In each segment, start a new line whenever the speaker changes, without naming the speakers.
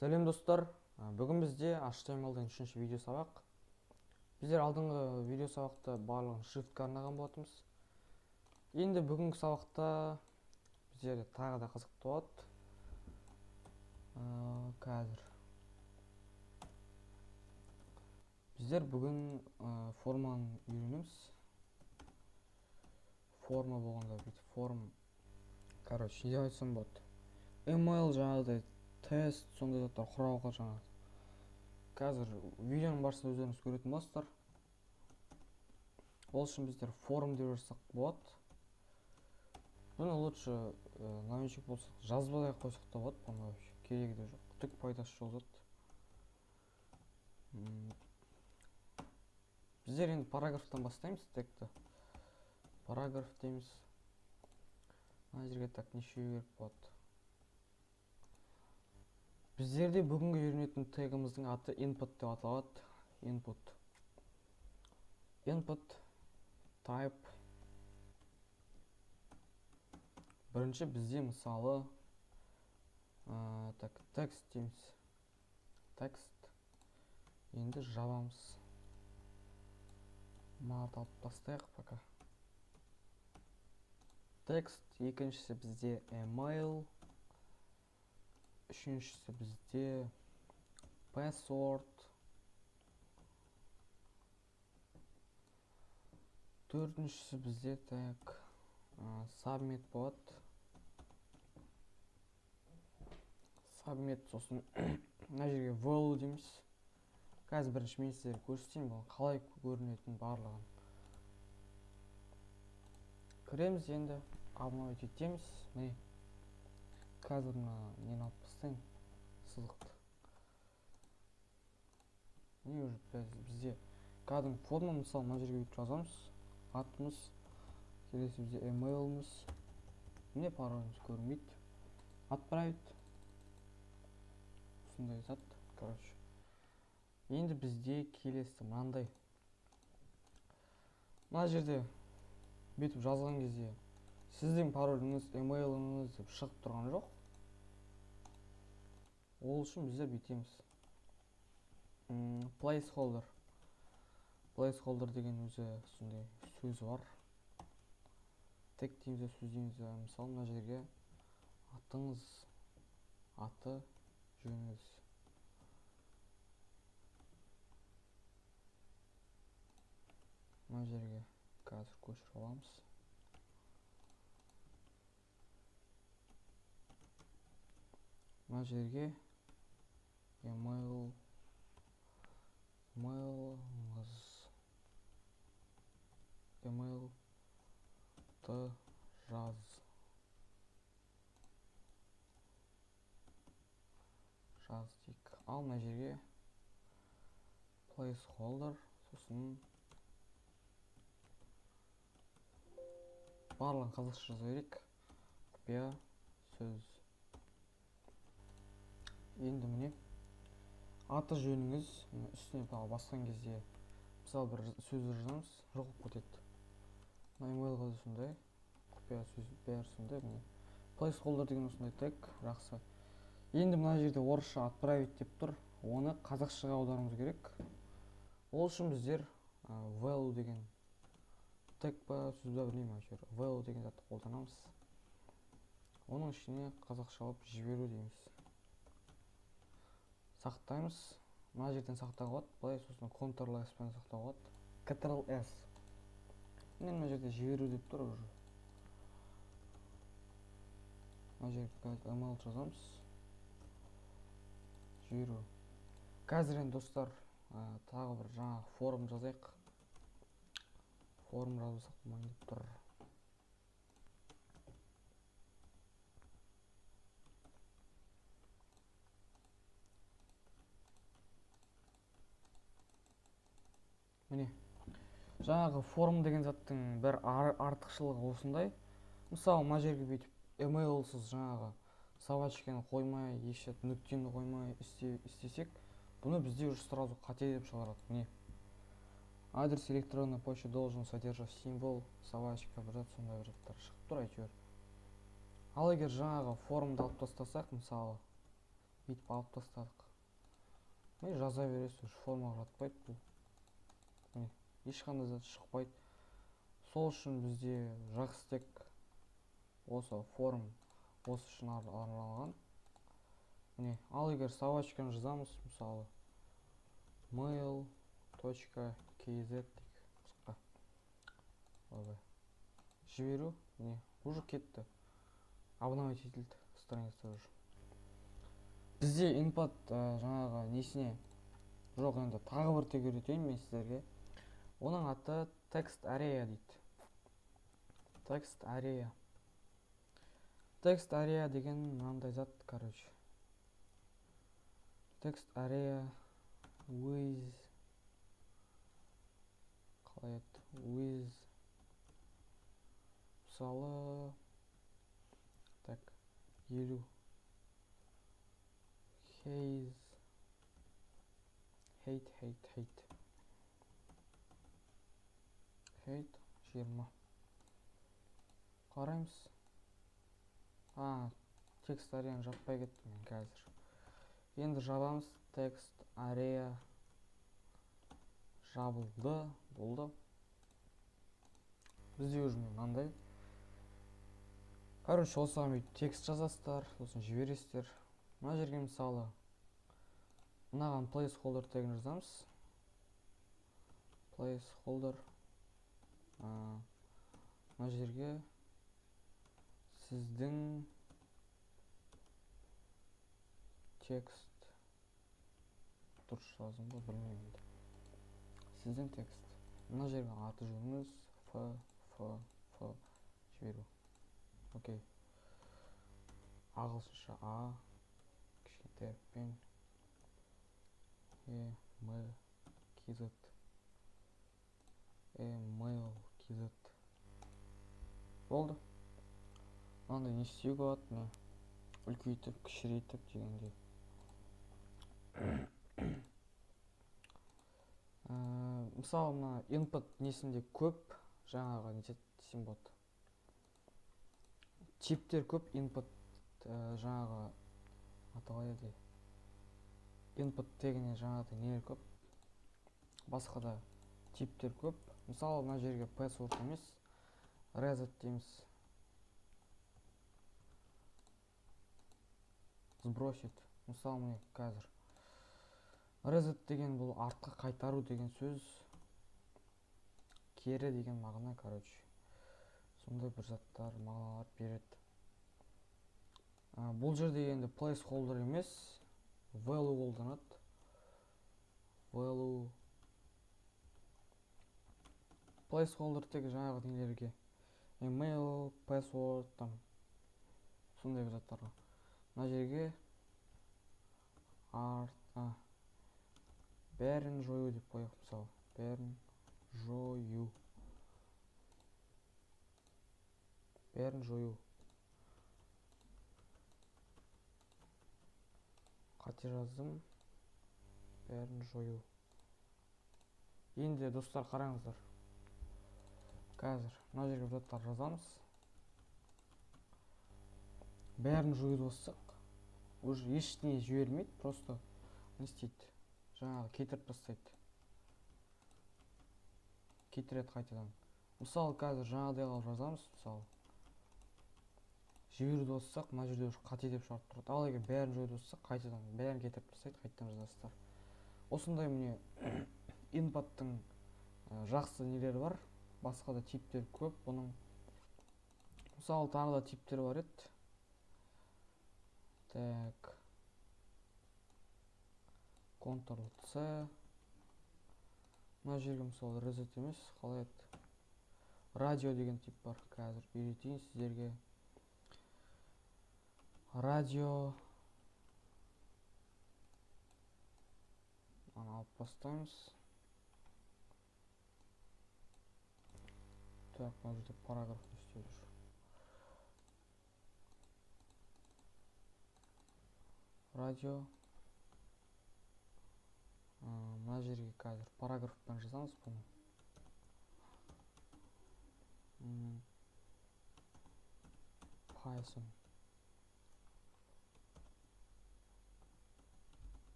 Сәлем, достар! Бүгін бізде HTML-ден үшінші видео сабақ. Біздер алдыңғы видео сабақта барлығын шрифтке арнаған болатынбыз. Енді бүгінгі сабақта біздерде тағы да қызықты болады. Қазір біздер бүгін форманы үйренеміз. Форма болғанда бүйтіп форм, короче, не деп айтсам болады, email, жаңағыдай тест, сондай заттар құрауға. Жаңағы қазір видеоның барысында өздеріңіз көретін боласыздар. Ол үшін біздер форм деп жазсақ болады. Бұны лучше новичок болсақ, жазбай ақ қойсақ та болады. Бұны вообще керегі де жоқ, түк пайдасы жоқ зат. Біздер енді параграфтан бастаймыз. Тегті параграф дейміз. Мына жерге, так, нешеу керек болады? Біздерде бүгінгі үйренетін тегіміздің аты input деп аталады. Input, input type. Бірінші бізде, мысалы, так, текст дейміз. Текст. Енді жабамыз, мынарды алып тастайық пока. Текст. Екіншісі бізде email, үшіншісі бізде password, төртіншісі бізде, так, submit болады, submit. Сосын мына жерге value дейміз. Қазір бірінші мен сіздерге көрсетейін бұл қалай көрінетінін барлығын. Кіреміз енді, обновить етеміз. Міне, қазір мына нені алып тастайын, сызықты. Міне, уже бізде кәдімгі форма. Мысалы, мына жерге бүйтіп жазамыз: атымыз, келесі бізде emailіміз, міне, пароліміз көрінбейді. Отправить. Осындай зат, короче. Енді бізде келесі мынандай. Мына жерде бүйтіп жазған кезде сіздің пароліңіз, емейліңіз деп шығып тұрған жоқ. Ол үшін біздер бүйтеміз: placeholder. Placeholder деген өзі сондай сөзі бар. Тег дейміз бе, сөз дейміз бе. Мысалы, мына жерге атыңыз, аты жөніңіз. Мына жерге қазір көшіріп аламыз. Мына жерге email, emailіңіз, email ты жаз, жаз дейік. Ал мына жерге placeholder, сосын барлығын қазақша жаза берейік, құпия сөз. Енді, міне, аты жөніңіз. Міне, үстіне тағы басқан кезде, мысалы, бір сөз жазамыз, жоқ болып кетеді. Мына emailға да сондай, құпия сөз, бәрі сондай. Міне, placeholder деген осындай тег. Жақсы. Енді мына жерде орысша «отправить» деп тұр, оны қазақшаға аударуымыз керек. Ол үшін біздер value деген тег па, сөз ба, білмеймін, әйтеуір value деген затты қолданамыз. Оның ішіне қазақшалап «жіберу» дейміз. Сақтаймыз. Мына жерден сақтауға болады былай, сосын Ctrl S пен сақтауға болады, Ctrl S. Міне, мына жерде «жіберу» деп тұр уже. Мына жерге қазір email жазамыз, жіберу. Қазір енді, достар, тағы бір жаңағы форм жазайық. Форм жазбасақ болмайын деп тұр. Міне, жаңағы форм деген заттың бір артықшылығы осындай. Мысалы, мына жерге бүйтіп emailсыз, жаңағы собачканы қоймай, еш нүктені қоймай істесек, бұны бізде уже сразу қате деп шығарады. Міне, «адрес электронной почты должен содержать символ собачка», бір зат, сондай бір заттар шығып тұр әйтеуір. Ал егер жаңағы формды алып тастасақ, мысалы, Бүйтіп алып тастадық. Міне жаза бересіз, уже формаға жатпайды бұл. Міне ешқандай зат шықпайды. Сол үшін бізде жақсы тек осы форм осы үшін арналған. Міне, ал егер собачканы жазамыз, мысалы mail.kz дейік, қысқа. Ойбай. Жіберу, міне, уже кетті. Обновить етілді страница уже. Бізде input жаңағы несіне жоқ, енді тағы бір тек үйретейін мен сіздерге. Оның аты text area дейді. Text area. Text area деген мынандай зат, короче. Text area with қалай еді? With мысалы так 50 height height height height height 20. Қараймыз. Text area'ны жаппай кеттім мен қазір. Енді жабамыз. Text area жабылды, болды. Бізде уже мынандай. Короче, осыған бүйтіп текст жазасыздар, сосын жібересіздер. Мына жерге мысалы мынаған placeholder тегін жазамыз. Placeholder, мына жерге сіздің текст дұрыс жаздым ба білмеймін енді. Сіздің текст. Мына жерге аты жөніңіз F F F жіберу. Окей. Ағылшынша А кішкентай әріппен E M KZ E mail KZ. Болды. Мынандай не істеуге болады, міне үлкейтіп, кішірейтіп дегендей. Мысалы мына input несінде көп жаңағы не десем болады. Типтер көп input, жаңағы аты қалай еді? Input тегіне жаңағыдай нелер көп. Басқа да типтер көп. Мысалы мына жерге password емес, reset дейміз. Сбросить. Мысалы міне қазір reset деген бұл артқа қайтару деген сөз, кері деген мағына, короче. Сондай бір заттар, мағыналар береді. Бұл жерде енді placeholder емес, value қолданады. Value placeholder тек жаңағы нелерге, email, password там сондай бір заттарға. Мына жерге бәрін жою деп қояйық, мысалы бәрін жою. Бәрін жою. Қате жаздым. Бәрін жою. Енді достар қараңыздар. Қазір мына жерге заттар жазамыз. Бәрін жоюды бассақ, уже ештеңе жібермейді, просто не істейді? Жаңағы кетіріп тастайды. Кетіреді қайтадан. Мысалы қазір жаңағыдай қылып жазамыз, мысалы жіберуді бассақ, мына жерде уже қате деп шығарып тұрады. Ал егер бәрін жоюды бассақ, қайтадан бәрін кетіріп тастайды, қайтадан жазасыздар. Осындай міне input-тың жақсы нелері бар, басқа да типтер көп бұның. Мысалы тағы да типтер бар еді. Так. Ctrl C. Мына жерге мысалы reset емес, қалай еді? Радио деген тип бар. Қазір үйретейін сіздерге. Радио. Аны алып бастаймыз. Так, мына жерде параграф не істеп жүр? Радио. Мына жерге қазір параграфпен жазамыз бұны. Python.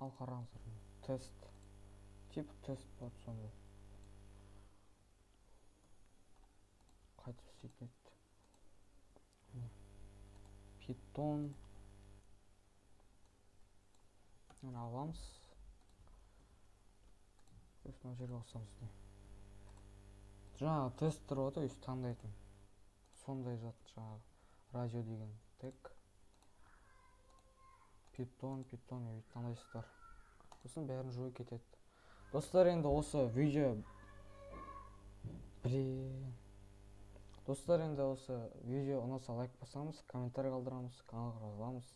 Ал қараңыздар, тест, типа тест болады сондай. Қайтып істейтін еді. Міне. Питон. Мына аламыз. Сосын мына жерге қосамыз, міне. Жаңағы тесттер болады ғой, өйстіп таңдайтын. Сондай зат жаңағы радио деген тег. Питон, питон өйтіп таңдайсыздар. Сосын бәрін жойып кетеді. Достар, енді осы видео, блин. Достар, енді осы видео ұнаса, лайк басамыз, комментарий қалдырамыз, каналға жазыламыз.